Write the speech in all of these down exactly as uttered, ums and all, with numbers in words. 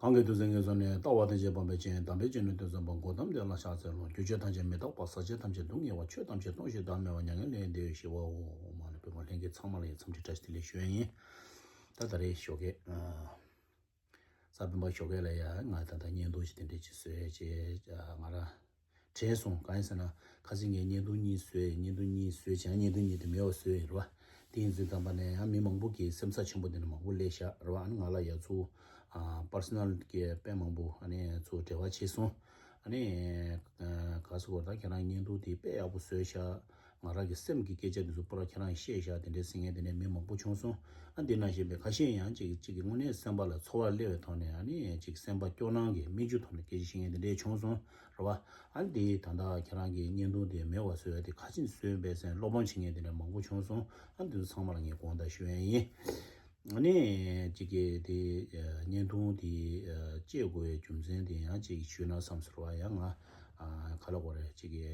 གང་གི་དུས་ཚོད་ངན་སོང་ནས། ལྟ་བ་ཐམས་ཅད་སྤང་བའི་ཕྱིར། དམ་པའི་ཆོས་ནི་སྟོན་མཛད་པ། གོའུ་ཏམ་དེ་ལ་ཕྱག་འཚལ་ལོ། རྒྱུ་ཆོས་ཐམས་ཅད་མི་རྟག་པ། ཟག་བཅས་ཐམས་ཅད་སྡུག་བསྔལ་བ། ཆོས་ཐམས་ཅད་སྟོང་ཞིང་བདག་མེད་པ། མྱ་ངན་ལས་འདས་པའི་ཞི་བའོ། མ་ནི་པདྨ་ལྷན་རྒྱས་ཚང་མ་ལ་ཡི་འཚམས་འདྲི་བཀྲ་ཤིས་བདེ་ལེགས་ཞུ་ཡ་ཡིན། ད་ད་རེས་ཞོགས་ཀས་ཨ། གཟའ་སྤེན་པ་ཞོགས་ཀས་ལ་ཡ་ང་ད་ལྟ་བརྙན་ཐུང་ཞིག་དེ་འདྲས་ཅིག་བཟོས་བྱས་ང་རང་དྲན་སོང་། གང་ཡིན་ཟེར་ན་ཁ་སང་ངས་བརྙན་ཐུང་གཉིས་བཟོས། བརྙན་ཐུང་གཉིས་བཟོས་བྱས་བརྙན་ཐུང་གཉིས་དེ་མེད་པ་བཟོས་ཡིན་རེད་བ། དེ་ཡིན་ཚུལ་དམ་པ་ནས་ཡང་མི་མང་པོ་གིས་སེམས་འཚབ་ཆེན་པོ་དེ་འདྲ་མང་པོ་སླེབས་ཤག་རེད་བ། ཨ་ནི་ང་ལ་ཡ་ཚུར་ཨ་པར་སོ་ནལ་གྱི་དཔེ་མང་པོ་ཨ་ནི་ཚུར་འབྲེལ་བ་བྱས་སོང་། ཨ་ནི་ག་ཟེར་དགོས་རེད། ད་ཁྱེད་རང་བརྙན་ཐུང་དེ་དཔེ་ཡག་པོ་བཟོས་ཤག་ང་རང་གི་སེམས་ཀྱི་སྐད་ཆ་དེ་ཚོ་པུ་ར་ཁྱེད་རང་གིས་བཤད་ཤག་དེ་འདྲའི་ཟེར་མཁན་དེ་འདྲའི་མི་མང་པོ་བྱུང་སོང་། ཨ་འདི་ནང་བཞིན་པའི་ཁ་ཤས་ཡང་གཅིག་གཅིག་གི་དངོས་གནས་སེམས་པ་ལ་ཚོར་བ་སླེབས་པའི་ཐོག་ནས་ཨ་ནི་གཅིག་སེམས་པ་སྐྱོ་སྣང་གི་མིག་ཆུ་ཐོག་ནས་སྐད་ཆ་བཤད་མཁན་དེ་འདྲའི་བྱུང་སོང་རེད་བ། ཨ་འདི་ད་ལྟ་ཁྱེད་རང་གི་བརྙན་ཐུང་དེ་མེད་པ་བཟོས་ཡ་དེ་ག་ཅིན་བཟོས་པས་ཟེར་བློ་ཕམ་བྱེད་མཁན་དེ་འདྲ་མང་པོ་བྱུང་སོང་། ཨ་འདི་ཚོ་ཚང་མ་ལ་ངས་དགོངས་དག་ཞུ་ཡ་ཡིན། ཨ་ནི་གཅིག་གི་དེ་བརྙན་ཐུང་དེ་བཅད་དགོས་པའི་རྒྱུ་མཚན་དེ་ཡང་གཅིག་ཞུས་ན་བསམ་སོང་རེད་བ། ཡང་ང་ག་ལ་གོ་རེད་གཅིག་གི་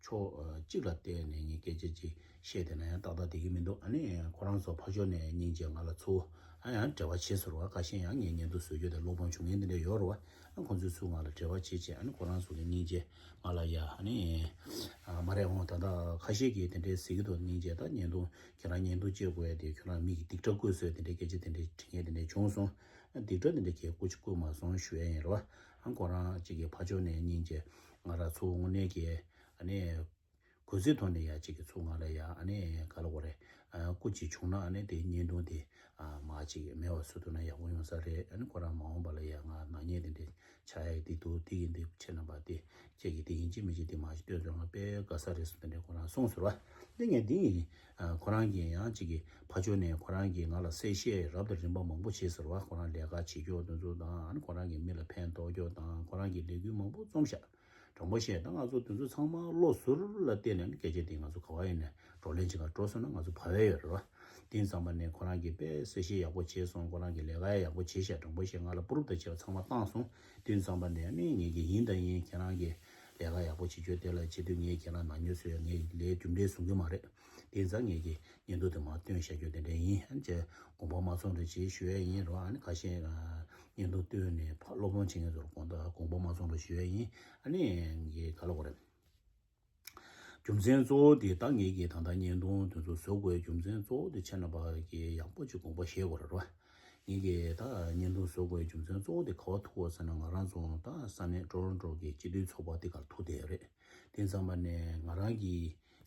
ཕྱོགས་གཅིག་ལ་བལྟས་ནས་ངས་སྐད་ཆ་ཅིག་བཤད་བསྡད་ན་ཡང་ཏག་ཏག་བསྡད་ཀྱི་མི་འདུག་ཨ་ནི་ཁོ་རང་ཚོ་ཕར་ཕྱོགས་ནས་སྙིང་རྗེ་ང་ལ་ཚུར་ཨ་ཡང་འབྲེལ་བ་བྱས་སོང་རེད་བ། ཁ་ཤས་ཡང་ངའི་བརྙན་ཐུང་བཟོ་རྒྱུ་དེ་བློ་ཕམ་བྱུང་མཁན་དེ་འདྲ་ཡོད་རེད་བ། ཨ་ཁོང་ཚོས་ཚུར་ང་ལ་འབྲེལ་བ་བྱས་བྱས་ཨ་ནི་ཁོ་རང་ཚོ་གི་སྙིང་རྗེ་ང་ལ་ཡ་ཨ་ནི་མ་རེད་འོང་། ད་ལྟ་ཁ་ཤས་ཀྱིས་དེ་འདྲའི་ཟེར་གྱི་འདུག་སྙིང་རྗེ་ད་བརྙན་ཐུང་ཁྱེད་རང་བརྙན་ཐུང་བཅད་དགོས་ཡ་དེ་ཁྱོད་རང་མི་གི་སྡིག་སྒྲ་བཀོད་སྲོལ་དེ་འདྲའི་སྐད་ཆ་དེ་འདྲའི་དྲི་ངན་དེ་འདྲའི་བྱུང་སོང་། ཨ་སྡིག་སྒྲ་དེ་འདྲའི་གས་སྐུ་ཅི་བཀོད་མ་སོང་ཞུ་ཡ་ཡིན་རེད་བ། ཨ་ཁོ་རང་གཅིག་གི་ཕར་ཕྱོགས་ནས་སྙིང་རྗེ་ང་རང་ཚོ་དངོས་གནས་ཀྱི་ཨ་ནི་གུས་བརྩི་ཐོག་ནས་ཡ་གཅིག་གི་ཚུར་ང་ལ་ཡ་ཨ་ནི་ག་ལ་གོ་རེད། ཨ་སྐུ་ཅིག་བྱུང་ན་ཨ་ནི་དེ་བརྙན་ཐུང་དེ་ཨ་མ་གཅིག་མེད་པ་བཟོ་ཐུབ་ན་ཡག་པོ་ཡོང་ས་རེད། ཨ་ནི་ཁོ་རང་མ་འོངས་པ་ལ་ཡ་ང་ནག་ཉེས་དེ་འདྲའི་ཆགས་ཡ་དེ་འདུག་དེ་ཡིན་དེ་ཁྱེད་རྣམ་པ་དེ་ཁྱེད་ཀྱིས་དེ་ཡིན་གཅིག་མིན་གཅིག་དེ་མ་ཞིག་སྟོན་སོང་ན་དཔེ་དགའ་ས་རེད་ཟེར་དེ་འདྲའི་ཁོ་རང་གསུངས་ཟེར་བ། འདི་ངས་འདི་ཡིན། ཨ་ཁོ་རང་གིས་ཡང་གཅིག་གིས་ཕར་ཕྱོགས་ནས་ཁོ་རང་གིས་ང་ལ་གསལ་བཤད་རབ་དང་རིམ་པ་མང་པོ་བྱས་ཟེར་བ། ཁོ་རང་ལས་ཀ་བྱེད་རྒྱུ་དེ་ཚོ་དང་ཨ་ནི་ཁོ་རང་གིས་མི་ལ་ཕན་ཐོགས་རྒྱུ་དང་ཁོ་རང་གིས་ལས་འགུལ་མང་པོ་རྩོམ་ཤག་དྲང་པོ་བཤད་ད་ང་ཚོ་དེ་ཚོ་ཚང་མ་བློ་ཟུར་ལ་བལྟས་ནས་ནི་སྐད་ཆ་དེ་ང་ཚོ་ག་བ་ཡིན་ནས་བགྲོ་གླེང་བྱེད་ག་འགྲོ་སོང་ན་ང་ཚོ་བབས་ཡ་ཡོད་རེད་བ། དེ་ཙམ་པ་ནས་ཁོ་རང་གིས་དཔེ་གསལ་བཤད་ཡག་པོ་བྱས་སོང་། ཁོ་རང་གིས་ལས་ཀ་ཡག་པོ་བྱས་ཤག་དྲང་པོ་བཤད་ང་ལ་པུ་རུབ་དང་བྱས་པ་ཚང་མ་བཏང་སོང་། དེ་ཙམ་པ་ནས་ནི་ངེད་ཀྱི་ཡིན་དང་ཡིན་ཁྱེད་རང་གིས་ལས་ཀ་ཡག་པོ་བྱེད་རྒྱུ་དེ་ལ་བྱེད་དུས་ངས་ཁྱེད་རང་ནག་ཉེས་བཟོས་ཡ་ངས་ལས་རྒྱུ་འབྲས་བཟུང་གི་མ་རེད། དེ་ཙང་ངེད་ཀྱི་བརྙན་ཐུང་དེ་མར་བཏོན་བཞག་རྒྱུ་དེ་འདྲ་ཡིན། ཨ་ནི་ཅེས་དགོངས་པ་མ་ཚོམ་རེ་ཅེས་ཞུ་ཡ་ཡིན་རོ། ཨ་ནི་ཁ་ཤས་ཨ་བརྙན་ཐུང་བཏོན་ནས་ཕར་བློ་ཕམ་བྱེད་མཁན་ཚོར་དགོངས་དག་དགོངས་པ་མ་ཚོམ་རེ་ཞུ་ཡ་ཡིན། ཨ་ནི་ངས་ག་ལ་གོ་རེད། རྒྱུ་མཚན་གཙོ་བོ་དེ་ད་ངེད་ཀྱིས་ད་ལྟ་བརྙན་ཐུང་དེ་ཚོ་བཟོ་དགོས་རྒྱུ་མཚན་གཙོ་བོ་དེ་ཁྱེད་རྣམ་པ་གིས་ཡག་པོ་ཅིག་དགོངས་པ་བཞེས་དགོས་རེད་རོ། ངེད་ཀྱིས་ད་བརྙན་ཐུང་བཟོ་དགོས་རྒྱུ་མཚན་གཙོ་བོ་དེ་ག་པར་ཐུག་པ་ཟེར་ན་ང་རང་ཚོ་ད་ས་གནས་ཀྲོ་རོན་ཀྲོ་གི་སྤྱི་འཐུས་ཚོགས་པ་དེ་གར་ཐུག་བསྡད་ཡོད་རེད། དེ་ཙམ་པ་ནས་ང་རང་གི་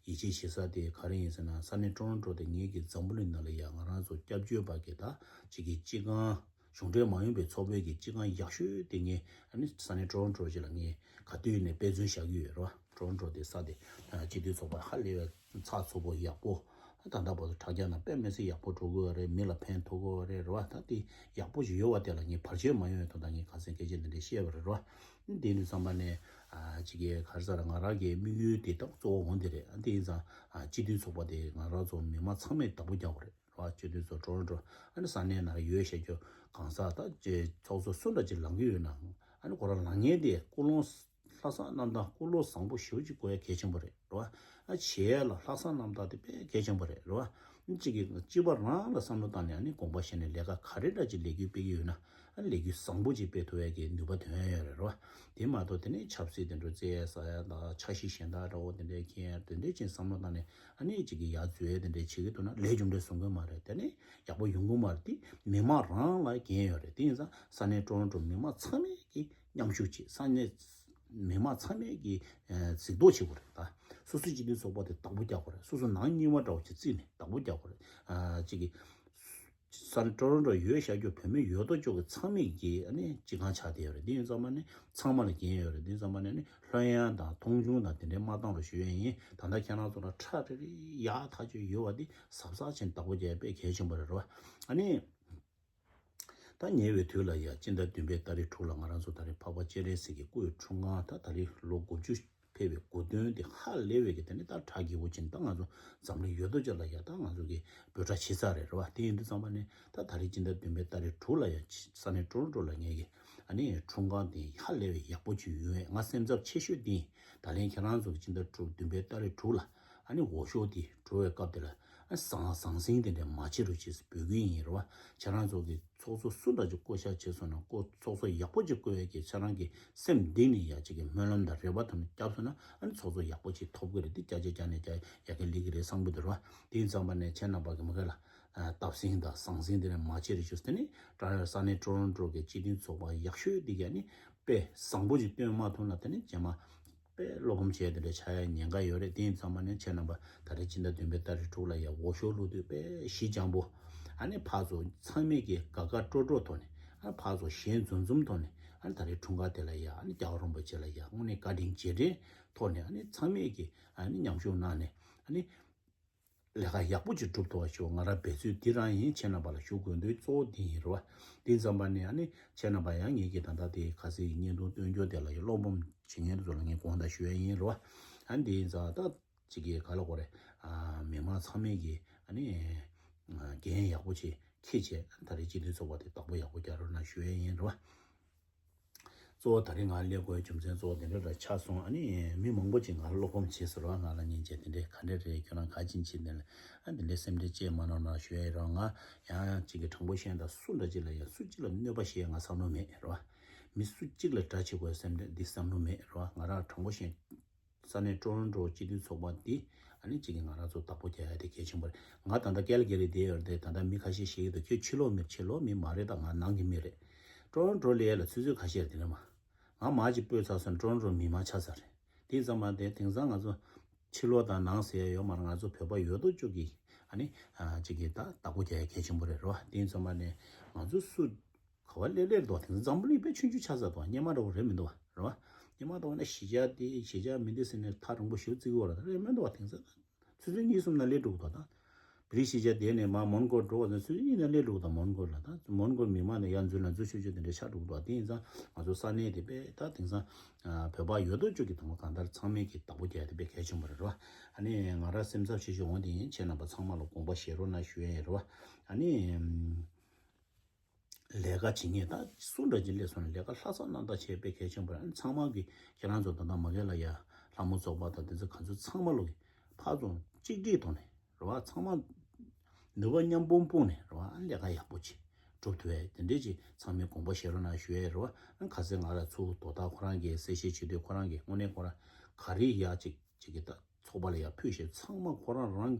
ཡིད་ཆེས་བྱེད་ས་དེ་ག་རེ་ཡིན་ཟེར་ན་ས་གནས་ཀྲོ་རོན་ཀྲོ་དེ་ངེད་ཀྱི་འཛམ་བུ་གླིང་ནང་ལ་ཡ་ང་རང་ཚོ་སྐྱབས་བཅོལ་བ་གི་ད་གཅིག་གི་སྤྱི་ཁང་གཞུང་འབྲེལ་མ་ཡིན་པའི་ཚོགས་པའི་གི་སྤྱི་ཁང་ཡག་ཤོས་དེ་ངས་ཨ་ནི་ས་གནས་ཀྲོ་རོན་ཀྲོ་ཅིག་ལ་ངས་ག་དུས་ནས་དཔེ་མཚོན་བཞག་གི་ཡོད་རེད་བ། ཀྲོ་རོན་ཀྲོ་དེ་ས་དེ་སྤྱི་འཐུས་ཚོགས་པ་ཧ་ལས་པའི་ཚགས་ཚུད་པོ་ཡག་པོ། ད་ལྟ་བར་དུ་དྲ་རྒྱ་ནང་དཔེ་མི་སྲིད་ཡག་པོ་འགྲོ་གི་ཡོད་རེད། མི་ལ་ཕན་ཐོགས་ཀྱི་ཡོད་རེད་རེད་བ། ད་དེ་ཡག་པོ་ཞིག་ཡོད་བ་དེ་ལ་ངས་བར་ཆད་མ་ཡོང་བའི་དོན་དག་ངས་ག་ཚོད་སྐད་ཆ་འདི་འདྲ་བཤད་པ་རེད་རེད་བ། དེ་ནས་བསམ་པ་ནས་ཅིག་གི་ག་རེ་ཟེར་ང་རང་གི་དམིགས་ཡུལ་དེ་ད་གཙོ་བོ་འོང་དེ་རེད། དེ་ཡིན་ཙང་སྤྱི་འཐུས་ཚོགས་པ་དེ་ང་རང་ཚོ་མི་མང་ཚང་མས་བདག་པོ་རྒྱག་དགོས་རེད། ར་སྤྱི་འཐུས་ཚོ་ཀྲོ་རོན་ཀྲོ་ཨ་ནི་ས་གནས་ནང་ཡོད་བཤད་རྒྱུ་གང་ཟག་ད་ཅེ་ཚོགས་གཙོ་སུ་འདྲ་ཅིག་ལངས་ཀྱི་ཡོད་ན་ཨ་ནི་ཁོ་རང་ལངས་མཁན་དེ་ཀུན་སློང་ལྷག་བསམ་རྣམ་དག་ཀུན་སློང་བཟང་པོ་ཞེ་པོ་ཅིག་དགོས་ཡ་གལ་ཆེན་པོ་རེད་ར། ཨ་བྱེད་ཡ་ལ་ལྷག་བསམ་རྣམ་དག་དེ་དཔེ་གལ་ཆེན་པོ་རེད་ར། ཨ་ནི་གཅིག་གིས་གཅིག་པ་རང་ལ་བསམ་བློ་བཏང་ནས་ཨ་ནི་དགོངས་པ་བཞེས་ནས་ལས་ཀ་ག་རེ་འདྲ་ཅིག་ལས་འགུལ་སྤེལ་གྱི་ཡོད་ན་ཨ་ནི་ལས་འགུལ་བཟང་པོ་ཅིག་སྤེལ་ཐུབ་ཡ་གི་ནུས་པ་ཐོན་ཡ་ཡོད་རེད་ར། དེ་མ་གཏོགས་དེ་ནས་ཆབ་སྲིད་དེ་འདྲ་རྩེ་ཡ་ཟ་ཡ་དང་འཆར་གཞི་གཞན་དག་འདྲ་བོ་དེ་འདྲའི་མཁྱེན་ཡ་དེ་འདྲའི་ཅིག་བསམ་བློ་བཏང་ནས་ཨ་ནི་གཅིག་གིས་ཡར་འཛུལ་ཡ་དེ་འདྲའི་བྱེད་ཀྱི་འདུག་ན་ལས་རྒྱུ་འབྲས་བཟང་གི་མ་རེད། དེ་ནི་ཡག་པོ་ཡོང་གི་མ་རེད། དེ་མི་མང་རང་ལ་འགན་ཡོད་རེད། དེ་ཡིན་ཙང་ས་གནས་ཀྲོ་རོན་ཀྲོ་མི་མང་ཚང་མས་ཀྱི་མཉམ་ཞུགས་བྱེད། ས་གནས་མི་མང་ཚང་མས་ཀྱི་ཨ་གཟིགས་རྟོག་བྱེད་དགོས་རེད། ད་སོ་སོའི་སྤྱི་འཐུས་ཚོགས་པ་དེ་བདག་པོ་རྒྱག་དགོས་རེད། སོ་སོ་ནང་རྙིང་པ་འདྲ་བོ་ཅིག་བརྩིས་ནས་བདག་པོ་རྒྱག་དགོས་རེད། ཨ་གཅིག་གིས་ས་གནས་ཀྲོ་རོན་ཀྲོ་ཡོད་བཞག་རྒྱུ་བོད་མི་ཡོད་དོ་ཅོག་གི་ཚང་མས་ཀྱི་ཨ་ནི་སྤྱི་ཁང་ཆགས་བསྡད་ཡོད་རེད། དེ་ཡིན་ཙང་མ་ནི་ཚང་མ་ལ་འགན་ཡོད་རེད། དེ་ཡིན་ཙང་མ་ནི་ནི་ལྷོད་ཡངས་དང་མཐོང་ཆུང་དང་དེ་འདྲའི་མ་བཏང་རོགས་ཞུ་ཡས་ཡིན། ད་ལྟ་ཁྱེད་རང་ཚོ་ལ་ཁྲ་རེ་རེ་ཡག་ཐག་ཆོད་ཡོད་བ་དེ་གཟབ་གཟབ་བྱས་བདག་པོ་རྒྱག་ཡ་དཔེ་གལ་ཆེན་པོ་རེད་རོ། ཨ་ནི་ད་ཉེ་བའི་དུས་ལ་ཡ་སྤྱི་ཟླ་བདུན་པའི་ཏ་རིག་དྲུག་ལ་ང་རང་ཚོ་ད་རེས་འཕགས་པ་སྤྱན་རས་གཟིགས་ཀྱི་སྐུའི་འཁྲུངས་སྐར་ད་ད་རེས་ལོ་དགུ་བཅུ་ཕེབས་པའི་གོ་སྟོན་དེ་ཧ་ལས་པའི་གི་དེ་ནི་ད་གྲ་རྒྱས་པོ་ཅན་ད་ང་ཚོ་འཛམ་གླིང་ཡོད་དོ་ཅོག་ལ་ཡ་ད་ང་ཚོ་གི་འབོད་སྒྲ་བྱེད་ས་རེད་རེད་བ། དེ་ཡིན་དུས་ཙམ་པ་ནི་ད་ད་རེས་སྤྱི་ཟླ་བདུན་པའི་ཏ་རིག་དྲུག་ལ་ཡ་ས་གནས་ཀྲོ་རོན་ཀྲོ་ལ་ངེད་ཀྱི་ཨ་ནི་འཁྲུངས་སྐར་དེ་ཧ་ལས་པའི་ཡག་པོ་ཅིག་ཡོང་བས་ང་སེམས་འཚབ་ཆེ་ཤོས་དེ་ད་ལན་ཁྱེད་རང་ཚོ་གི་སྤྱི་ཟླ་དྲུག་བདུན་པའི་ཏ་རིག་དྲུག་ལ་ཨ་ནི་འོག་ཞོགས་དེ་འགྲོ་བའི་སྐབས་དེ་ལ་ ཨ་ཟང་ཟང་ཟིང་དེ་འདྲ་མ་བྱེད་རོགས་ཅེས་འབོད་སྐུལ་ཡིན་རེད་བ། ཁྱེད་རང་ཚོ་གི་ཚོགས་གཙོ་སུ་འདྲ་ཅིག་བསྐོ་བཞག་བྱས་སོང་ན་བསྐོ་ཚོགས་གཙོ་ཡག་པོ་ཅིག་བསྐོ་ཡས་ཀྱི་ཁྱེད་རང་གི་སེམས་གཏིང་ནས་ཡ་གཅིག་གི་སྨོན་ལམ་དང་རེ་བ་ཐོག་ནས་བརྒྱབ་སོང་ན་ཨ་ནི་ཚོགས་གཙོ་ཡག་པོ་ཅིག་ཐོབ་གི་རེད། འདི་བསྐྱར་བཅོས་བརྒྱབ་ནས་བསྐྱར་ཡག་གི་ལས་ཀྱི་རེད་བསམ་གི་འདུག་རེད་བ། དེ་ཡིན་ཙམ་པ་ནས་ཁྱེད་རྣམ་པ་གི་མ་གི་ལ་སྟབས་ཟིན་དང་ཟང་ཟིང་དེ་འདྲ་མ་བྱེད་རོགས་ཅེས་དེ་ནི་ཀྲ་ས་གནས་ཀྲོ་རོན་ཀྲོ་གི་སྤྱི་མཐུན་ཚོགས་པ་ཡག་ཤོས་འདི་ག་ནི་དཔེ་བཟང་པོ་ཅིག་སྟོན་མ་ཐུབ་ན་དེ་ནི་རྗེས་མ་དཔེ་བློ་ཕམ་བྱས་དེ་འདྲ་ཆགས་ཡ་ཉེན་ཁ་ཡོད་རེད། དེ་ཡིན་ཙམ་པ་ནས་ཁྱེད་རྣམ་པ་ད་རེས་སྤྱི་ཟླ་བདུན་པའི་ཏ་རིག་དྲུག་ལ་ཡ་འོས་ཤོག་བླུགས་དུས་དཔེ་ཞི་འཇམ་པོ། ཨ་ནི་ཕར་ཚུར་ཚང་མས་ཀྱི་དགའ་དགའ་སྤྲོ་སྤྲོ་ཐོག་ནས། ཨ་ནི་ཕར་ཚུར་ཞལ་འཛུམ་འཛུམ་ཐོག་ནས། ཨ་ནི་ད་རེས་འཁྲུངས་སྐར་དེ་ལ་ཡ་ཨ་ནི་རྒྱལ་བ་རིན་པོ་ཆེ་ལ་ཡ་དངོས་གནས་བཀའ་དྲིན་རྗེས་དྲན་ཐོག་ནས། ཨ་ནི་ཚང་མས་ཀྱི་ཨ་ནི་མཉམ་ཞུགས་གནང་ནས། ཨ་ནི་ལས་ཀ་ཡག་པོ་ཅིག་སྒྲུབ་ཐུབ་པ་ཞིག་ང་རང་འབད་རྩོལ་འདི་རང་ཡིན། ཁྱེད་རྣམ་པ་ལ་ཞུ་དགོས་འདོད་གཙོ་བོ་འདི་ཡིན་རེད་བ། དེ་ཙམ་པ་ནས་ཨ་ནི་ཁྱེད་རྣམ་པ་ཡང་ངེད་ཀྱི་ད་ལྟ་དེ་ཁ་སའི་བརྙན་ཐུང་སྟོན་རྒྱུ་དེ་ལ་ཡང་བློ་ཕམ་བྱེད་མཁན་ཚོ་ལ་ངས་དགོངས་དག་ཞུ་ཡ་ཡིན་རེད་བ། ཨ་ནི་དེ་ཡིན་ཙང་ད་ཅིག་གི་ག་ལ་གོ་རེད། ཨ་མི་མང་ཚང་མས་ཀྱི་ཨ་ནི་འགན་ཡག་པོ་ཅིག་འཁྱེར་བྱས། ད་རེས་སྤྱི་མཐུན་ཚོགས་པ་དེ་བདག་པོ་ཡག་པོ་རྒྱག་རོགས་གནང་ཞུ་ཡ་ཡིན་རེད་བ། གཙོ་བོ་ད་རེས་ང་སླེབས་དགོས་རྒྱུ་མཚན་གཙོ་བོ་དེ་འདྲ་ལ་ཆགས་སོང་། ཨ་ནི་མི་མང་པོ་ཅིག་ང་ལ་བློ་ཕམ་བྱས་ཟེར་བ། ང་ལ་སྙིང་རྗེ་དེ་འདྲས་ག་འདྲས་རེད། ཁྱོད་རང་ག་ཅིན་བྱེད་དེ་ལ་ཨ་དེ་འདྲས་སེམས་ཁྲལ་བྱེད་མ་གནང་ན་ཞུ་ཡ་ཡིན་རེད་བ། ང་ཡང་ཅིག་གི་དྲང་པོ་བཤད་ན་ད་སུ་འདྲ་ཅིག་ལ་ཡང་སུ་གཅིག་ལ་གནོད་པ་བྱེད་ཡ་ང་བསམ་བློ་མེད་རེད་བ། མི་སུ་གཅིག་ལ་དགྲ་བྱེད་དགོས་སེམས་ཁྲལ་འདི་བསམ་བློ་མེད་རེད་བ། ང་རང་དྲང་པོ་བཤད། ས་གནས་ཀྲོ་རོན་ཀྲོ་སྤྱི་འཐུས་ཚོགས་པ་འདི་ཨ་ནི་གཅིག་གིས་ང་རང་ཚོ་བདག་པོ་རྒྱག་ཡ་དེ་གལ་ཆེན་པོ་རེད། ང་ད་ལྟ་ཀལ་ག་རི་བསྡད་ཡོད་རེད་དེ། ད་ལྟ་མི་ཁ་ཤས་ཤིག་གིས་ད་ཁྱོད་ཕྱི་ལོགས་མི་ཕྱི་ལོགས་མི་མ་རེད། ད་ང་ནང་གི་མི་རེད། ཀྲོ་རོན་ཀྲོ་ལ་ཡ་ལ་ཆུ་ཚོད་ཁ་ཤས་རེད་དེ་ནས་མ། ང་མ་གཅིག་སྤོས་ཚར་སོང་། ཀྲོ་རོན་ཀྲོ་མི་མང་ཆགས་ཚར་རེད། དེ་ཙམ་མ་དེ་དེང་སང་ང་ཚོ་ཕྱི་ལོགས་དང་ནང་ཟེར་ཡ་ཡོད་མ་རེད། ང་ཚོ་བོད་པ་ཡོད་དོ་ཅོག་གིས་ཨ་ནི་ཨ་གཅིག་གིས་ད་བདག་པོ་རྒྱག་ཡ་གལ་ཆེན་པོ་རེད་རེད་བ། དེ་ཙམ་མ་ནས་ང་ཚོ་སུ་ག་བ་ལེ་ལེ་འདུག་བ། དེང་སང་འཛམ་བུ་གླིང་དཔེ་ཆུང་ཆུང་ཆགས་ཚར་འདུག་བ། སྔོན་མ་འདྲ་བོ་རེད་མི་འདུག་བ། རེད་བ། སྔོན་མ་འདྲ་བོ་ན་གཞིས་ཆགས་དེ་གཞིས་ཆགས་མི་འདི་ཟེར་ནས་ཐག་རིང་པོ་ཞེ་པོ་བརྩི་གི་ཡོད་རེད། ད་རེད་མི་འདུག་བ། དེང་སང་ཆུ་ཚོད་གཉིས་གསུམ་ནང་སླེབས་འགྲོ་གི་འདུག་ད། བི་རི་གཞིས་ཆགས་དེ་ནས་མར་མོན་གྷོ་འགྲོ་བ་ན་ཆུ་ཚོད་གཉིས་ནང་སླེབས་འགྲོ་གི་འདུག་མོན་གྷོ་ལ། ད་མོན་གྷོ་མི་མང་ནས་ཡར་འཛུལ་ལ་འཛུལ་ཆོག་ཆོག་དེ་འདྲ་ཆགས་འགྲོ་གི་འདུག་དེ་ཡིན་ཙང་ང་ཚོ་ས་གནས་དེ་དཔེ་ད་དེང་སང་བོད་པ་ཡོད་དོ་ཅོག་གིས་དང་པོ་གང་ལྟར་ཚང་མས་ཀྱིས་བདག་པོ་རྒྱག་ཡ་དེ་དཔེ་གལ་ཆེན་པོ་རེད་རེད་བ། ཨ་ནི་ང་རང་སེམས་འཚབ་ཆེ་ཤོས་འོང་དེ་ཡིན། ཁྱེད་རྣམ་པ་ཚང་མ་ལ་དགོངས་པ་བཞེས་རོགས་གནང་ཞུ་ཡ་ཡིན་རེད་བ། ཨ་ནི། ལས་ཀ་བྱེད་མཁན་ད་སུ་འདྲ་ཅིག་སླེབས་སོང་ན་ལས་ཀ་ལྷག་བསམ་རྣམ་དག་བྱེད་དཔེ་གལ་ཆེན་པོ་རེད། ཨ་ནི་ཚང་མ་གིས་ཁྱེད་རང་ཚོ་ད་ལྟ་མ་གི་ལ་ཡ་ལྷ་མོ་ཚོགས་པ་དང་དེ་ཚོ་ག་ཚོད་ཚང་མ་ལོག་གིས་ཕར་ཚུར་གཅིག་སྒྲིལ་ཐོག་ནས་རེད་བ། ཚང་མ་ནུས་པ་མཉམ་སྤུངས་སྤུངས་ནས་རེད་བ། ཨ་ནི་ལས་ཀ་ཡག་པོ་ཅིག་སྒྲུབ་ཐུབ་ཡས་དེ་འདྲས་ཅིག་ཚང་མས་དགོངས་པ་བཞེས་རོགས་གནང་ཞུ་ཡས་རེད་བ། ཨ་ནི་ཁ་སང་ང་ལ་ཚུར་དོ་བདག་ཁོ་རང་གིས་གསལ་བཤད་བྱེད་དུས་ཁོ་རང་གིས་དངོས་གནས་ཁོ་རང་ག་རེ་ཡག་ཅིག་ཅིག་གི་ད་ཚོགས་པ་ལ་ཡང་ཕུལ་ཞེས་ཚང་མ་ཁོ་རང་རང་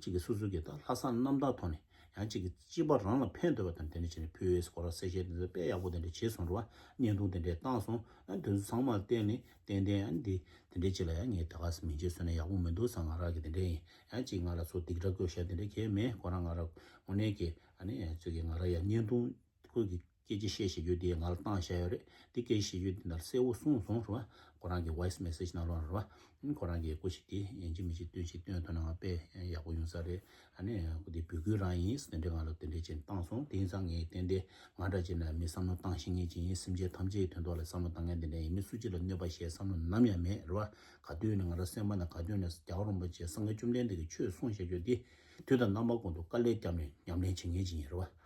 ཅིག་གི་སོ་སོ་གི་ད་ལྷག་བསམ་རྣམ་དག་ཐོག་ནས་ཡང་ཅིག་གི་སྤྱི་པ་རང་ལ་ཕན་ཐོགས་པ་དང་དེ་འདྲ་བྱས་ནས་ཕུལ་ཡས་ཁོ་རང་གསལ་བཤད་དེ་ཚོ་དཔེ་ཡག་པོ་དེ་འདྲ་བྱས་སོང་རེད་བ། བརྙན་ཐུང་དེ་འདྲ་བཏང་སོང་། ཨ་དེ་ཚོ་ཚང་མ་བལྟས་ནས་ཏན་ཏན་ཨ་འདི་དེ་འདྲ་ཅིག་ལ་ཡང་ངས་ད་ག་སེ་མིང་ཆད་བཟོས་ན་ཡག་པོ་མི་འདུག་བསམ། ང་རང་གི་དེ་འདྲ་ཡིན། ཡང་ཅིག་ང་ལ་ཚུར་སྡིགས་ར་བསྐུལ་བྱས་དེ་འདྲ་གང་ཡང་མེད། ཁོ་རང་ང་རང་དངོས་གནས་ཀྱི་ཨ་ནི་ཅིག་གི་ང་རང་ཡང་བརྙན་ཐུང་ཁོས་ཀྱི་སྐད་ཆ་བཤད་བཤད་རྒྱུ་དེ་ང་ལ་བཏང་བཞག་ཡོད་རེད། དེ་སྐད་ཆ་བཤད་རྒྱུ་དེ་ནང་གསལ་བོ་གསུངས་སོང་རེད་བ། ཁོ་རང་གི་voice message་ནང་ལོགས་རེད་བ། ཁོ་རང་གི་སྐུ་ཞིག་དེ་ཡིན་གཅིག་མིན་གཅིག་སྟོན་ཞིག་སྟོན་ཐུབ་ན་ང་དཔེ་ཡག་པོ་ཡོང་ས་རེད། ཨ་ནི་ཁོ་དེ་འབོད་སྐུལ་རང་ཡིན་དེ་འདྲས་ང་ལ་དེ་འདྲས་བྱས་བཏང་སོང་། དེ་ཡིན་ཙང་ངས་ཏན་ཏན་ང་འདྲ་བྱས་ན་མི་བསམ་བློ་བཏང་ཤེས་མཁན་ཅིག་ཡིན། སེམས་ཅན་ཐམས་ཅད་ཀྱི་དོན་དག་ལ་བསམ་བློ་བཏང་མཁན་དེ་འདྲས་ཡིན། མི་སུ་གཅིག་ལ་གནོད་པ་བྱེད་བསམ་བློ་ནམ་ཡང་མེད་རེད་བ། ག་དུས་ནས་ང་རང་སེམས་པ་ནང་ག་དུས་ནས་རྒྱལ་བ་རིན་པོ་ཆེ་སངས་རྒྱས་བཅོམ་ལྡན་འདས་ཀྱིས་ཆོས་གསུངས་བཞག་རྒྱུ་དེ་དུས་དང་རྣམ་པ་ཀུན་ཏུ་དཀའ་ལས་བརྒྱབ་ནས་ཉམས་ལེན་བྱེད་མཁན་ཅིག་ཡིན་རེད་བ།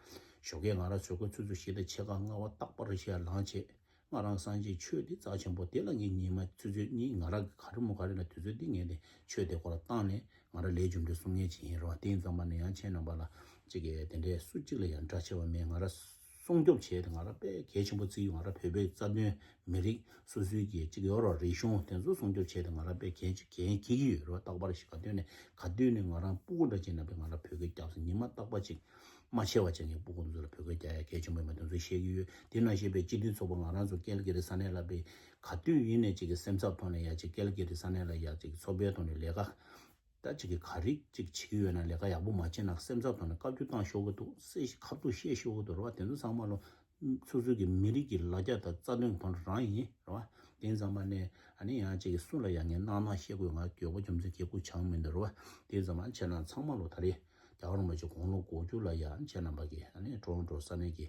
ཞོགས་ཀས་ང་རང་ཆོས་སྐོར་ཆུ་ཚོད་བཞི་དང་ཕྱེད་ཀ་ལྔ་པ་རྟག་པར་ཤར་ལངས་བྱས། ང་རང་སངས་རྒྱས་ཆོས་འདི་རྩ་ཆེན་པོ་དེ་ལ་ངས་ཉི་མ་ཆུ་ཚོད་གཉིས་ང་རང་གི་ག་རེ་མོ་ག་རེ་ན་དུས་ཚོད་འདི་ངས་དེ་ཆོས་དེ་སྐོར་ལ་བཏང་ནས་ང་རང་ལས་རྒྱུ་འབྲས་སྲུང་མཁན་ཅིག་ཡིན་རེད་བ། དེ་ཡིན་ཙམ་པ་ནས་ཡང་ཁྱེད་རྣམ་པ་ལ་གཅིག་གིས་དེ་འདྲའི་སུ་གཅིག་ལ་ཡང་འདྲ་ཆེ་བ་མེད། ང་རང་སྲུང་སྐྱོབ་བྱས་ཏེ་ང་རང་དཔེ་གལ་ཆེན་པོ་བརྩི་ཡོད། ང་རང་བོད་པའི་རྩ་དོན་མི་རིགས་སོ་སོའི་གི་གཅིག་ཡོད་རོགས་རིག་གཞུང་དེ་ཚོ་སྲུང་སྐྱོབ་བྱས་ཏེ་ང་རང་དཔེ་གལ་གལ་གལ་གྱི་ཡོད་རེད་བ། རྟག་པར་ཞིག་ག་དུས་ནས་ག་དུས་ནས་ང་རང་སྤུ་གུ་འདྲ་ཅིག་ན་དཔེ་ང་རང་བོད་སྐད་རྒྱབ་སོང་། ཉི་མ་རྟག་པ་ཅིག་མ་ཆད་པ་བྱས་ངས་སྤུ་གུ་འདི་ཚོ་ལ་བོད་སྐད་རྒྱག་ཡ་གལ་ཆེན་པོ་ཡིན་པ་དེ་ཚོ་བཤད་ཀྱི་ཡོད། དེ་ནང་བཞིན་པའི་སྤྱི་འཐུས་ཚོགས་པ་ང་རང་ཚོ་ཀལ་གི་རི་ས་གནས་ལ་དཔེ་ག་དུས་ཡིན་ནས་ཅིག་གི་སེམས་འཚབ་ཐོག་ནས་ཡ་ཅིག་ཀལ་གི་རི་ས་གནས་ལ་ཡ་ཅིག་ཚོགས་པའི་ཐོག་ནས་ལས་ཀ་ད་ཅིག་གི་ག་རེ་ཅིག་བྱེད་ཀྱི་ཡོད་ན་ལས་ཀ་ཡག་པོ་མ་བྱས་ན་སེམས་འཚབ་ཐོག་ནས་བཀའ་བཀྱོན་བཏང་ཤོག་གི་འདུག་སེ་ཁ་ཐུག་བཤད་ཤོག་གི་འདུག་རེད་བ། དེ་ཚོ་ཚང་མ་ལོ་སོ་སོ་གི་མི་རིགས་ཀྱི་ལ་རྒྱ་དང་རྩ་དོན་གྱི་ཐོག་ནས་རང་ཡིན་རེད་བ། དེ་ཙམ་པ་ནས་ཨ་ནི་ཡང་ཅིག་གི་སུ་ལ་ཡང་ངས་གནང་གནང་བཤད་དགོས། ང་མགྱོགས་པོ་རྒྱུ་མཚན་གལ་ཁུར་ཆགས་མི་འདུག་རེད་བ། དེ་ཙམ་པ་ཁྱེད་རང་ཚང་མ་ལོ་ད་རེས་རྒྱལ་བ་རིན་པོ་ཆེ་དགུང་ལོ་དགུ་བཅུ་ལ་ཡང་ཁྱེད་རྣམ་པ་གིས་ཨ་ནི་ཀྲོ་རོན་ཀྲོ་ས་གནས་ཀྱི་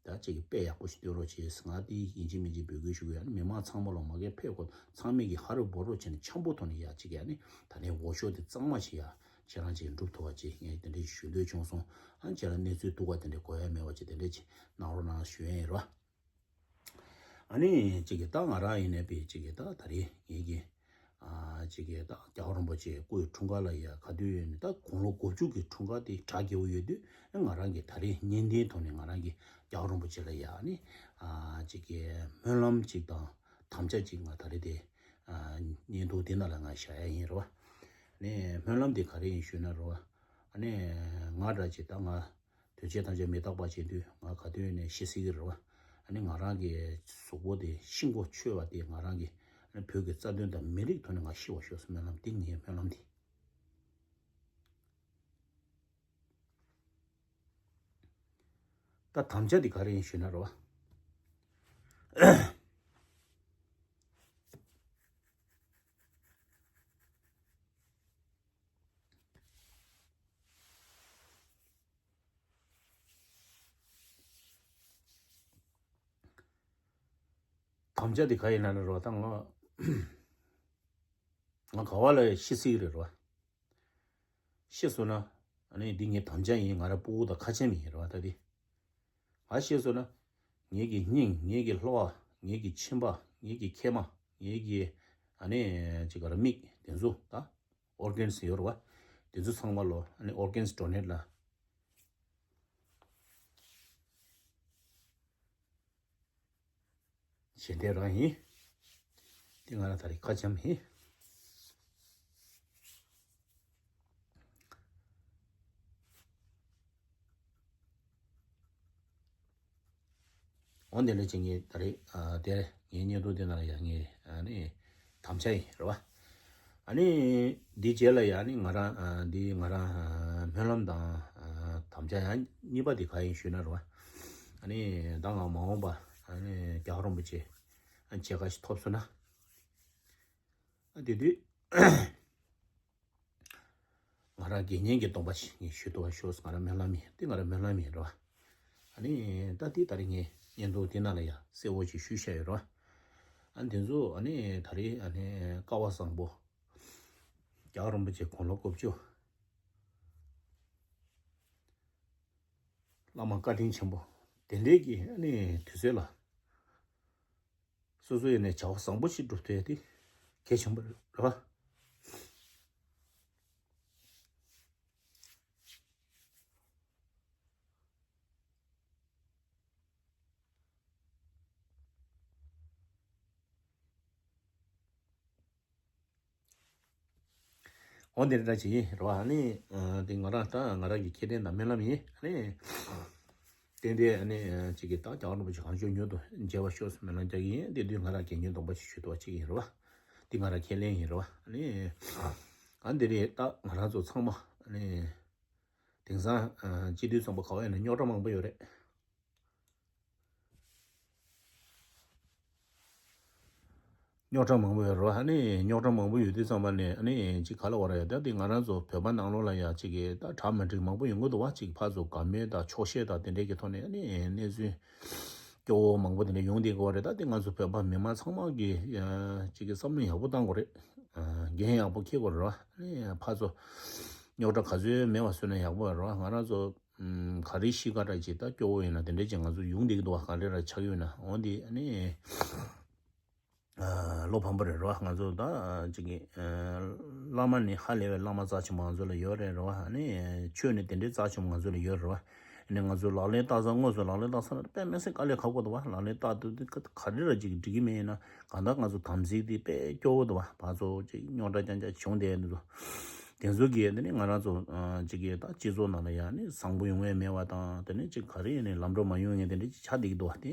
ད་ཅིག་གི་དཔེ་ཡག་པོ་ཞིག་སྟོན་རོགས་བྱེད། ང་དེ་ཡིན་གཅིག་མིན་གཅིག་འབོད་སྐུལ་ཞུ་གི་ཡོད། ཨ་ནི་མི་མང་ཚང་མ་ལོ་མ་གིའི་ཕེབས་དགོས། ཚང་མས་ཀྱི་ཧ་རུ་བོ་རུ་བྱས་ནས་འཆམ་པོ་ཐོག་ནས་ཡ་ཅིག་གི་ཨ་ནི་ད་ནས་འོས་ཤོག་དེ་གཙང་མ་ཞིག་ཡ་ཁྱེད་རང་ཅིག་འགྲུབ་ཐུབ་པ་ཅིག་ངས་དེ་འདྲས་ཞུ་འདོད་བྱུང་སོང་། ཨ་ནི་ཁྱེད་རང་གནས་ཚུལ་སྡུག་པ་དེ་འདྲས་གོ་ཡ་མེད་པ་ཅིག་དེ་འདྲས་ཅིག་གནང་རོགས་གནང་ཞུ་ཡ་ཡིན་རོ། ཨ་ནི་ཅིག་གི་ད་ང་རང་ཡིན་ནའི་པའི་ཅིག་གི་ད་ད་རེས་ངེད་ཀྱི་ ཨ་ཅིག་གི་ད་རྒྱལ་བ་རིན་པོ་ཆེ་སྐུའི་འཁྲུངས་སྐར་ལ་ཡ་ག་དུས་ཡོད་ནི་ད་དགུང་ལོ་དགུ་བཅུ་གི་འཁྲུངས་སྐར་དེ་གྲ་རྒྱས་པོ་ཡོད་དུས་ང་རང་གི་ད་རེས་བརྙན་ལྡན་ཐོག་ནས་ང་རང་གི་རྒྱལ་བ་རིན་པོ་ཆེ་ལ་ཡ་ནི་ཨ་ཅིག་གི་སྨོན་ལམ་ཅིག་དང་དམ་བཅའ་ཅིག་ང་ད་རེས་དེ་ཨ་བརྙན་ཐུང་དེ་ནང་ལ་ང་བཞག་ཡ་ཡིན་རེད་བ། ནས་སྨོན་ལམ་དེ་ག་རེ་ཡིན་ཞུས་ན་རེད་བ། ཨ་ནི་ང་འདྲ་ཅིག་ད་ང་དོན་བྱེད་ཐམས་ཅད་མི་རྟག་པ་བྱེད་དུས་ང་ག་དུས་ནས་ཤི་སྲིད་ཀྱི་རེད་བ། ཨ་ནི་ང་རང་གི་གཟུགས་པོ་དེ་ཤི་མགོ་ཆོད་པ་དེ་ང་རང་གི་ཨ་ནི་བོད་ཀྱི་རྩ་དོན་དང་མི་རིགས་ཐོག་ནས་ང་ཤི་བ་ཤོག་སྨོན་ལམ་དེ་ངའི་སྨོན་ལམ་དེ། ད་དམ་བཅའ་དེ་ག་རེ་ཡིན་ཞུས་ན་རེད་བ། དམ་བཅའ་དེ་ག་ཡིན་ན་ནི་རོ་ད་ང་ང་ག་བ་ལ་ཤི་སྲིད་རེད་རོ། ཤི་སོང་ན་ཨ་ནི་འདི་ངའི་དམ་བཅའ་ཡིན། ང་ར་སྤུ་གུ་དང་ཁ་ཆེམས་ཡིན་རོ་ད་འདི། ང་ཤི་སོང་ན་ངེད་ཀྱི་སྙིང་ངེད་ཀྱི་ལྷོ་བ་ངེད་ཀྱི་མཆིན་པ་ངེད་ཀྱི་མཁལ་མ་ངེད་ཀྱི་ཨ་ནི་ཅི་ག་ར་མིག་དེ་ཚོ་ད་ཨོར་གན་སི་ཡོད་རེད་བ། དེ་ཚོ་ཚང་མ་ལོ་ཨ་ནི་ཨོར་གན་སི་ཌོ་ནེཊ་ལ་ཞལ་འདེབས་རང་ཡིན། དེ་ང་ལ་ད་རེས་ཁ་འཆམ་ཡིན། འོ་འདི་ལས་ཅི་ངས་ད་རེས་ཨ་དེ་ངའི་བརྙན་ཐུང་དེ་ནང་ལ་ཡང་ངས་ཨ་ནི་དམ་བཅའ་ཡིན་རེད་བ། ཨ་ནི་འདི་རྗེས་ལ་ཡང་ནི་ང་རང་ཨ་འདི་ང་རང་ཨ་སྨོན་ལམ་དང་ཨ་དམ་བཅའ་ཡང་གཉིས་པ་དེ་ག་ཡིན་ཞུས་ན་རེད་བ། ཨ་ནི་ད་ང་མ་འོངས་པ་ཨ་ནི་རྒྱལ་བ་རིན་པོ་ཆེ་ཨ་མཇལ་ཁ་ཞིག་ཐོབ་སོང་ན་ཨ་དེ་དུས། ང་རང་དགེ་བསྙེན་གྱི་སྡོམ་པ་ཞིག་ངས་ཞུ་ཐུབ་པ་ཤོག་ང་རང་སྨོན་ལམ་ཡིན། དེ་ང་རང་སྨོན་ལམ་ཡིན་རོ། ཨ་ནི་ད་དེ་ད་རེས་ངས་བརྙན་ཐུང་དེ་ནང་ལ་ཡང་གསལ་བོ་ཞིག་ཞུས་བཞག་ཡོད་རོ། ཨ་ནི་དེ་ཚོ་ཨ་ནི་ད་རེས་ཨ་ནི་སྐལ་བ་བཟང་པོ་རྒྱལ་བ་རིན་པོ་ཆེ་དགུང་ལོ་དགུ་བཅུ། བླ་མ་བཀའ་དྲིན་ཆེན་པོ་དེ་འདྲའི་གི་ཨ་ནི་དུས་ཚོད་ལ། སོ་སོ་ཡིན་ནས་བྱ་བ་བཟང་པོ་ཞིག་སྒྲུབ་ཐུབ་ཡ་དེ་གལ་ཆེན་པོ་རེད་བ། འོ་འདི་འདྲ་ཅིག་ཡིན་རེད་བ། ཨ་ནི་ཨ་འདི་ང་རང་ད་ང་རང་གི་ཁེ་ཕན་དང་སྨོན་ལམ་ཡིན། ཨ་ནི་ཏན་ཏན་ཨ་ནི་ཅིག་གི་ད་རྒྱལ་བ་རིན་པོ་ཆེ་གང་བྱུང་མྱུར་དུ་མཇལ་བ་ཤོག་སྨོན་ལམ་རྒྱག་གི་ཡིན། དེ་དུས་ང་རང་དགེ་བསྙེན་སྡོམ་པ་ཞིག་ཞུ་ཐུབ་པ་ཅིག་ཡིན་རེད་བ། འདི་ང་རང་ཁས་ལེན་ཡིན་རེད་བ། ཨ་ནི་ཨ་འདི་རེད། ད་ང་རང་ཚོ་ཚང་མ་ཨ་ནི་དེང་སང་ཨ་སྤྱི་འཐུས་ཚོགས་པ་ག་བ་ཡིན་ན་རྙོག་དྲ་མང་པོ་ཡོད་རེད། རྙོག་དྲ་མང་པོ་ཡོད་རེད་བ། ཨ་ནི་རྙོག་དྲ་མང་པོ་ཡོད་དུས་ཙམ་པ་ནས་ཨ་ནི་ཅིག་ག་ལ་བ་རེད། ད་དེ་ང་རང་ཚོ་བོད་པ་ནང་ལོགས་ལ་ཡ་ཅིག་གི་ད་གྲ་མ་འགྲིག་མང་པོ་ཡོང་གི་འདུག་བ། ཅིག་ཕར་ཚུར་དགའ་མོས་དང་ཆོག་ཤེས་དང་དེ་འདྲས་ཀྱི་ཐོག་ནས་ཨ་ནི་གནས་ཚུལ་སྐྱོ་བོ་མང་པོ་དེ་འདྲས་ཡོང་བསྡད་ཀྱི་བ་རེད། ད་དེ་ང་ཚོ་བོད་པ་མི་མང་ཚང་མ་གི་ཡ་ཅིག་གི་བསམ་བློ་ཡག་པོ་བཏང་དགོས་རེད། འགན་ཡག་པོ་འཁྱེར་དགོས་རེད་བ། ཨ་ནི་ཕར་ཚུར་རྙོག་དྲ་ག་ཚོད་མེད་པ་བཟོས་ན་ཡག་པོ་རེད་བ། ང་རང་ཚོ་ཨམ། ག་རེ་ཤི་ཁ་གྲགས་ཅིག་ད་སྐྱོ་བོ་ཡིན་ན་དེ་འདྲས་ཅིག་ང་ཚོ་ཡོང་བསྡད་ཀྱི་འདུག་བ། ག་འདྲས་ར་ཆགས་ཡོད་ན། འོ་འདི་ཨ་ནི་ཨ་བློ་ཕམ་པོ་རེད་རོ། ང་ཚོ་ད་ཅིག་གི་ཨ་བླ་མ་ནི་ཧ་ལས་པའི་བླ་མ་རྩ་ཆེན་པོ་ང་ཚོ་ལ་ཡོད་རེད་རོ། ཨ་ནི་ཆོས་ནི་དེ་འདྲས་རྩ་ཆེན་པོ་ང་ཚོ་ལ་ཡོད་རེད་རོ། ཨ་ནི་ང་ཚོ་ལག་ལེན་བསྟར་ས་དངོས་སུ་ལག་ལེན་བསྟར་ས་ལ་དཔེ་མི་སྲིད་དཀའ་ལས་ཁག་པོ་འདུག་བ། ལག་ལེན་བསྟར་དུས་དེ་ག་རེ་ར་ཅིག་འགྲིག་གི་མེད་ཡིན་ན། གང་ལྟར་ང་ཚོ་དམ་ཚིག་དེ་དཔེ་སྐྱོ་བོ་འདུག་བ། ཕར་ཚུར་ཅིག་རྙོག་དྲ་རྐྱང་རྐྱང་བྱུང་བསྡད་འདུག་དེ་ཚོ་གིས་དེ་ནི་ང་རང་ཚོ་ཨ་ཅིག་གིས་ད་སྤྱི་ཚོགས་ནང་ལ་ཡང་ནི་བཟང་པོ་ཡོང་ཡས་མེད་པ་དང་། དེ་ནི་ཅིག་ག་རེ་ཡིན་ནའི་ལམ་འགྲོ་མ་ཡོང་ཡས་དེ་འདྲ་ཅིག་ཆགས་བསྡད་ཀྱི་འདུག་བ། དེ་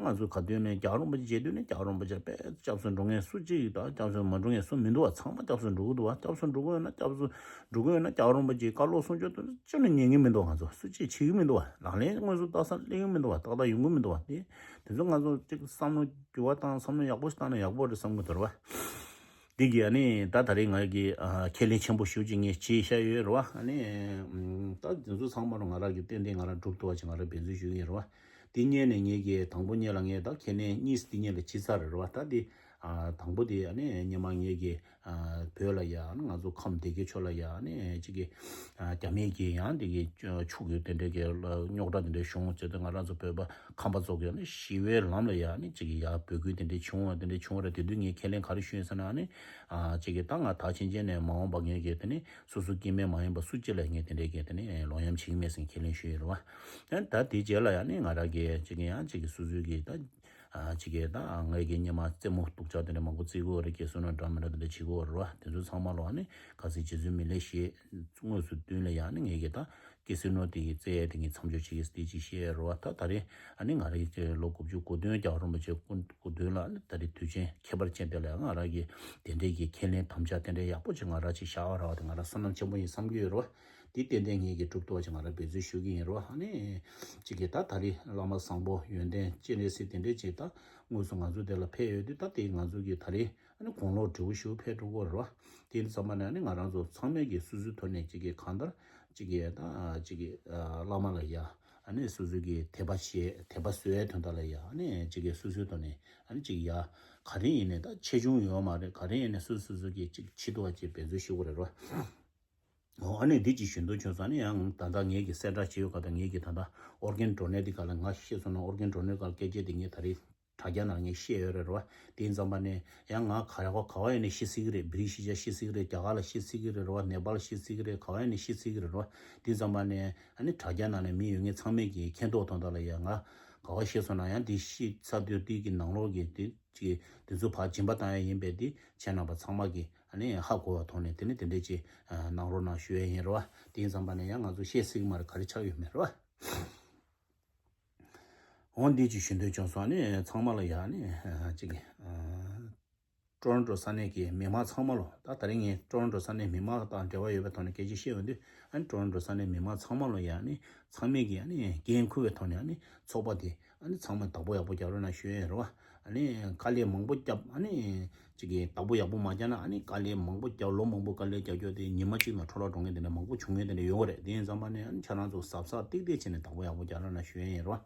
ང་ཚོ་ག་དུས་ནས་རྒྱལ་བ་རིན་པོ་ཆེ་མཇལ་དུས་ནས་རྒྱལ་བ་རིན་པོ་ཆེ་དཔེ་སྐྱབས་སུ་འགྲོ་མཁན་སུ་གཅིག་དང་སྐྱབས་སུ་མ་འགྲོ་མཁན་སུ་མི་འདུག་བ། ཚང་མ་སྐྱབས་སུ་འགྲོ་གི་འདུག་བ། སྐྱབས་སུ་འགྲོ་གི་ཡོད་ན་སྐྱབས་སུ་འགྲོ་གི་ཡོད་ན་རྒྱལ་བ་རིན་པོ་ཆེའི་བཀའ་སློབ་གསུང་ཆོས་དེ་ཅི་ནས་ཉན་གི་མི་འདུག་ང་ཚོ་སུ་གཅིག་བྱེད་ཀྱི་མི་འདུག་བ། ལག་ལེན་དངོས་སུ་བསྟར་ས་སླེབས་ཀྱི་མི་འདུག་བ། ཏག་ཏག་ཡོང་གི་མི་འདུག་བ། དེ་དེ་ཚོ་ང་ཚོ་ཅིག་བསམ་བློ་འགྱུར་བ་བཏང་། བསམ་བློ་ཡག་པོ་ཞིག་བཏང་ན་ཡག་པོ་རེད་བསམ་གི་འདུག་བ། འདི་གི་ཨ་ནི་ད་ད་རེས་ང་གི་ཨ་ཁས་ལེན་ཆེན་པོ་ཞེ་པོ་ཅིག་ངས་བྱས་བཞག་ཡོད་རེད་བ། ཨ་ནི་ཨམ་ད་འདི་ཚོ་ཚང་མ་རུ་ང་རང་གི་ཏན་ཏན་ང་རང་སྒྲུབ་ཐུབ་པ་ཅིག་ང་རང་འབད་བརྩོན་ཞུ་གི་ཡིན་རེད་བ། འདི་སྔོན་ནས་ངེད་ཀྱིས་དང་པོ་ཉིད་ལ་ངས་ད་ཁས་ལེན་གཉིས་འདི་སྔོན་ལ་བྱས་ཚར་རེད་བ། ད་འདི་ ཨ་དང་པོ་དེ་ཨ་ནི་སྔོན་མ་ངེད་ཀྱི་ཨ་བོད་ལ་ཡ་ཨ་ནི་ང་ཚོ་ཁམས་སྡེ་དགེ་ཕྱོགས་ལ་ཡ་ཨ་ནི་ཅིག་གི་ཨ་རྒྱ་མིའི་གི་ཡང་དེ་གི་ཕྱུགས་ཀྱི་དེ་འདྲའི་གི་རྙོག་དྲ་དེ་འདྲའི་བྱུང་བྱས་ཏེ་ང་རང་ཚོ་བོད་པ་ཁམས་པ་ཚོ་གི་ཨ་ནི་ཞི་བའི་ལམ་ལ་ཡ་ཨ་ནི་ཅིག་གི་ཡ་འབོད་སྐུལ་དེ་འདྲའི་བྱུང་བ་དེ་འདྲའི་བྱུང་བ་རེད། དེ་དུས་ངས་ཁས་ལེན་ག་རེ་ཞུས་ཡོད་ཟེར་ན་ཨ་ནི་ཨ་ཅིག་གི་ད་ང་ད་ཕྱིན་ཆད་ནས་མ་འོངས་པ་ངེད་ཀྱི་དེ་ནི་སོ་སོ་སྐྱེ་དམན་མ་ཡིན་པ་སུ་གཅིག་ལ་ངས་དེ་འདྲའི་གི་དེ་ནི་ལོག་གཡེམ་བྱེད་ཀྱི་མེད་ཟེར་ཁས་ལེན་ཞུས་ཡོད་རེད་བ། ད་དེ་རྗེས་ལ་ཡ་ཨ་ནི་ང་རང་གི་ཅིག་གི་ཡང་ཅིག་གི་སོ་སོའི་གི་ད། ཨ་ཅིག་གིས་ད་ངའི་གི་སྔོན་མ་རྩེད་མོ་སྡུག་ཅག་དེ་འདྲ་མང་པོ་རྩེ་གི་ཡོད་རེད། སྐྱེ་བསོད་ནམས་འདྲ་མི་འདྲ་དེ་འདྲ་བྱེད་ཀྱི་ཡོད་རེད་བ། དེ་ཚོ་ཚང་མ་ལོ་ཨ་ནི་ག་ཚོད་རྗེ་བཙུན་མི་ལས་ཞེས་དངོས་སུ་བསྟུན་ལ་ཡ་ཨ་ནི་ངའི་གི་ད་སྐྱེ་བསོད་ནམས་དེ་གི་རྩེ་ཡ་དེ་ངས་མཚམས་འཇོག་བྱེད་ཀྱི་ཟེར་ཅིག་བཤད་ཡོད་རེད་བ། ད་ད་རེས་ཨ་ནི་ང་རང་གི་ལོ་དགུ་བཅུ་གོ་བདུན་རྒྱལ་བ་རིན་པོ་ཆེ་སྐུ་གོ་བདུན་ལ་ཨ་ནི་ད་རེས་དུས་ཆེན་ཁྱད་པར་ཅན་དེ་ལ་ང་རང་གི་དེ་འདྲའི་གི་ཁས་ལེན་དམ་བཅའ་དེ་འདྲའི་ཡག་པོ་ཅིག་ང་རང་ཅིག་བཞག་པ་རེད་བ། དེ་ང་རང་བསོད་ནམས་ཆེན་པོ་ཡིན་བསམ་གྱི་ཡོད་རེད་བ། དེ་ཏན་ཏན་ངེད་ཀྱིས་སྒྲུབ་ཐུབ་པ་ཅིག་ང་རང་འབད་བརྩོན་ཞུ་གི་ཡིན་རོ། ཨ་ནི་ཅིག་གིས་ད་ད་རེས་བླ་མ་བཟང་པོ་ཡོན་ཏན་སྤྱན་རས་གཟིགས་དེ་འདྲས་ཅིག་ད་དངོས་སུ་ང་ཚོ་དེ་ལ་ཕེབས་ཡོད་དུས་ད་དེ་ང་ཚོ་གིས་ད་རེས་ཨ་ནི་དགུང་ལོ་བགྲེས་པོ་ཞིག་ཕེབས་འགྲོ་གི་རེད་བ། དེ་ཡིན་ཙམ་པ་ནས་ཨ་ནི་ང་རང་ཚོ་ཚང་མས་ཀྱིས་སོ་སོའི་ཐོག་ནས་ཅིག་གིས་གང་ལྟར་ཅིག་གིས་ད་ཅིག་གིས་བླ་མ་ལ་ཡ་ཨ་ནི་སོ་སོའི་གི་དད་པ་བྱེད་དད་པ་གསོ་བའི་དོན་དག་ལ་ཡ་ཨ་ནི་ཅིག་གིས་སོ་སོའི་ཐོག་ནས་ཨ་ནི་ཅིག་ཡ་ག་རེ་ཡིན་ནས་ད་ཆེ་ཆུང་ཡོད་མ་རེད། ག་རེ་ཡིན་ནས་སོ་སོ་སོ་གིས་ཅིག་བྱེད་ཐུབ་པ་ཅིག་འབད་བརྩོན་ཞུ་དགོས་རེད་རོ། ཨོ་ཨ་ནི་འདི་ཅིག་ཞུ་འདོད་བྱུང་སོང་། ཨ་ནི་ཡང་ད་ལྟ་ངེད་ཀྱི་གསལ་བསྒྲགས་བྱས་ཡོད་ག་ད་ངེད་ཀྱི་ད་ལྟ་ཨོར་གན་ཌོ་ནེཊ་འདི་ག་ལ་ང་ཤེས་སོང་ན་ཨོར་གན་ཌོ་ནེཊ་ག་ལ་སྐད་ཆ་འདི་ངས་ད་རེས་དྲ་རྒྱ་ནང་ངས་བཤད་ཡོད་རེད་རོ། དེ་ཡིན་ཙམ་པ་ནས་ཡང་ང་ག་རེ་ག་བ་ཡིན་ནས་ཤེས་སྲིད་ཀྱི་རེད། བི་རི་ཤི་ཅ་ཤེས་སྲིད་ཀྱི་རེད། རྒྱ་གར་ལ་ཤེས་སྲིད་ཀྱི་རེད་རོ། ནེ་པཱལ་ཤེས་སྲིད་ཀྱི་རེད། ག་བ་ཡིན་ནས་ཤེས་སྲིད་ཀྱི་རེད་རོ། དེ་ཡིན་ཙམ་པ་ནས་ཨ་ནི་དྲ་རྒྱ་ནང་ནས་མི་ཡོད་མཁན་ཚང་མས་ཀྱི་མཁྱེན་རྟོགས་དོན་དག་ལ་ཡང་ང་ག་བ་ཤེས་སོང་ན་ཡང་འདི་ཤེས་ཚར་དུས་འདི་གི་ནང་ལོགས་ཀྱི་འདི། ཅིག་དེ་ཚོ་ཕར་སྦྱིན་པ་བཏང་ཡ་ཡིན་པས་དེ་ཁྱེད་རྣམ་པ་ཚང་མ་གིས་ཨ་ནི་ཧ་གོ་བ་ཐོག་ནས་དེ་ནི་དེ་འདྲས་ཅིག་གནང་རོགས་གནང་ཞུ་ཡ་ཡིན་རེད་བ། དེ་ཡིན་ཙམ་པ་ནས་ཡང་ང་ཚོ་བཤད་སྲིད་ཀྱི་མ་རེད། ག་རེ་ཆགས་ཡོད་མེད་རེད་བ། འོ་འདི་ཅིག་ཞུ་འདོད་བྱུང་སོང་། ཨ་ནི་ཚང་མ་ལ་ཡ་ཨ་ནི་ཅིག་ཊོ་རོན་ཊོ་ས་གནས་ཀྱི་མི་མང་ཚང་མ་ལོ། ད་ད་རིང་ངས་ཊོ་རོན་ཊོ་ས་གནས་མི་མང་དང་འབྲེལ་བ་ཡོད་པའི་ཐོག་ནས་སྐད་ཆ་བཤད་ཡོང་དུས་ཨ་ནི་ཊོ་རོན་ཊོ་ས་གནས་མི་མང་ཚང་མ་ལོ་ཡ་ཨ་ནི་ཚང་མས་ཀྱི་ཨ་ནི་འགན་འཁུར་བའི་ཐོག་ནས་ཨ་ནི་ཚོགས་པ་དེ་ཨ་ནི་ཚང་མས་བདག་པོ་ཡག་པོ་རྒྱག་རོགས་གནང་ཞུ་ཡ་ཡིན་རེད་བ། ཨ་ནི་དཀའ་ལས་མང་པོ་བརྒྱབ། ཨ་ནི་ཅིག་གིས་བདག་པོ་ཡག་པོ་མ་བརྒྱབ་ན་ཨ་ནི་དཀའ་ལས་མང་པོ་བརྒྱབ། ལོ་མང་པོ་དཀའ་ལས་རྒྱག་རྒྱུ་དེ་ཉི་མ་གཅིག་ནང་འཕྲོ་བརླག་འགྲོ་མཁན་དེ་འདྲ་མང་པོ་བྱུང་མཁན་དེ་འདྲ་ཡོད་རེད། དེ་ཡིན་ཙམ་པ་ནས་ཨ་ནི་ཁྱེད་རང་ཚོ་གཟབ་གཟབ་ཏིག་ཏིག་བྱས་ནས་བདག་པོ་ཡག་པོ་རྒྱག་རོགས་གནང་ཞུ་ཡ་ཡིན་རེད་བ།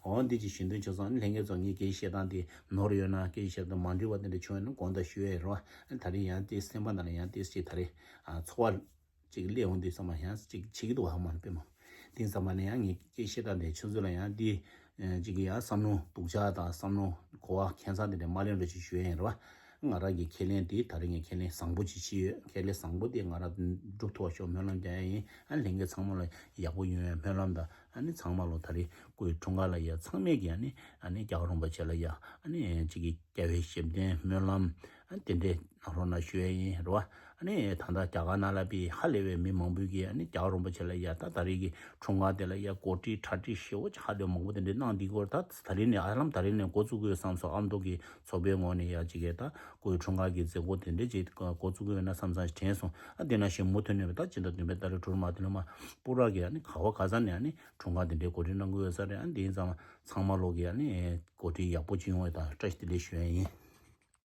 འོ་འདི་ཅིག་ཞུ་འདོད་བྱུང་སོང་། ཨ་ནི་ལྷན་རྒྱས་ཚོ་ངའི་སྐད་ཆ་བཤད་སྟངས་དེ་ནོར་ཡོད་ན་སྐད་ཆ་བཤད་སྟངས་མ་འགྲིག་པ་དེ་འདྲ་བྱུང་ཡོད་ན་དགོངས་དག་ཞུ་ཡ་ཡིན་རེད་བ། ཨ་ནི་ད་རེས་ཡང་དེ་སེམས་པ་ནང་ལ་ཡང་དེ་ཅིག་ད་རེས་ཚོར་བ། ཅིག་སླེབས་འོང་དུས་ཙམ་པ་ཡང་ཅིག་བྱེད་ཀྱི་འདུག་ཧ་མ་ནི་དཔེ་མ། དེ་ཙམ་པ་ནས་ཡང་ངས་སྐད་བཤད་སྟངས་དེ་ཁྱོད་ཚོ་ལ་ཡང་དེ་ཅིག་ཡང་བསམ་བློ་སྡུག་ཅག་དང་བསམ་བློ་གོ་བ་ཁྱད་མཚར་དེ་འདྲ་མ་སླེབས་འགྲོ་ཅིག་ཞུ་ཡ་ཡིན་རེད་བ། ང་རང་གི་ཁས་ལེན་དེ་ད་རེས་ངས་ཁས་ལེན་བཟང་པོ་ཅིག་བྱས་ཡོད། ཁས་ལེན་བཟང་པོ་དེ་ང་རང་སྒྲུབ་ཐུབ་པ་ཤོག་སྨོན་ལམ་རྒྱག་ཡ་ཡིན། ཨ་ལྷན་རྒྱས་ཚང་མ་ལ་ཡག་པོ་ཡོང་བའི་སྨོན་ལམ་དང་ཨ་ནི་ཚང་མ་ལོ་ད་རེས་སྐུའི་འཁྲུངས་སྐར་ལ་ཡ་ཚང་མས་ཀྱི་ཨ་ནི་ཨ་ནི་རྒྱལ་བ་རིན་པོ་ཆེ་ལ་ཡ་ཨ་ནི་ཅིག་གི་རྒྱལ་བའི་ཞབས་བརྟན་སྨོན་ལམ་ཨ་དེ་འདྲས་གནང་རོགས་གནང་ཞུ་ཡ་ཡིན་རེད་བ། ཨ་ནི་ད་ལྟ་རྒྱ་གར་ནང་ལ་པའི་ཧ་ལས་པའི་མི་མང་པོས་ཀྱིས་ཨ་ནི་རྒྱལ་བ་རིན་པོ་ཆེ་ལ་ཡ་ད་ད་རེས་ཀྱི་འཁྲུངས་སྐར་དེ་ལ་ཡ་གོ་སྒྲིག་གྲ་སྒྲིག་ཞེ་པོ་ཅིག་ཧ་ལས་མང་པོ་དེ་འདྲས་གནང་འདི་སྐོར་ད་ད་རེས་ནས་ཨ་ལམ་ད་རེས་ནས་འགོ་བཙུགས་དགོས་བསམ་སོང་། ཨ་མདོ་གི་ཚོགས་པའི་ངོས་ནས་ཡ་ཅིག་གི་ད་སྐུའི་འཁྲུངས་སྐར་གྱི་མཛད་སྒོ་དེ་འདྲས་ཅིག་འགོ་བཙུགས་དགོས་ན་བསམ་བསམ་ཞིག་དྲན་སོང་། ཨ་དེ་ནང་བཞིན་མུ་མཐུད་ནས་ད་སྤྱི་ཟླ་བདུན་པའི་ཏ་རིག་དྲུག་མ་དེ་ལ་མ་སྤུ་རག་གི་ཨ་ནི་ག་བ་ག་ས་ནས་ཨ་ནི་འཁྲུངས་སྐར་དེ་འདྲའི་གོ་སྒྲིག་གནང་གི་ཡོད་ས་རེད། ཨ་དེ་ཡིན་ཙང་ཚང་མ་ལོག་གི་ཨ་ནི་གོ་སྒྲིག་ཡག་པོ་ཅིག་ཡོང་བའི་ད་བཀྲ་ཤིས་བདེ་ལེགས་ཞུ་ཡ་ཡིན།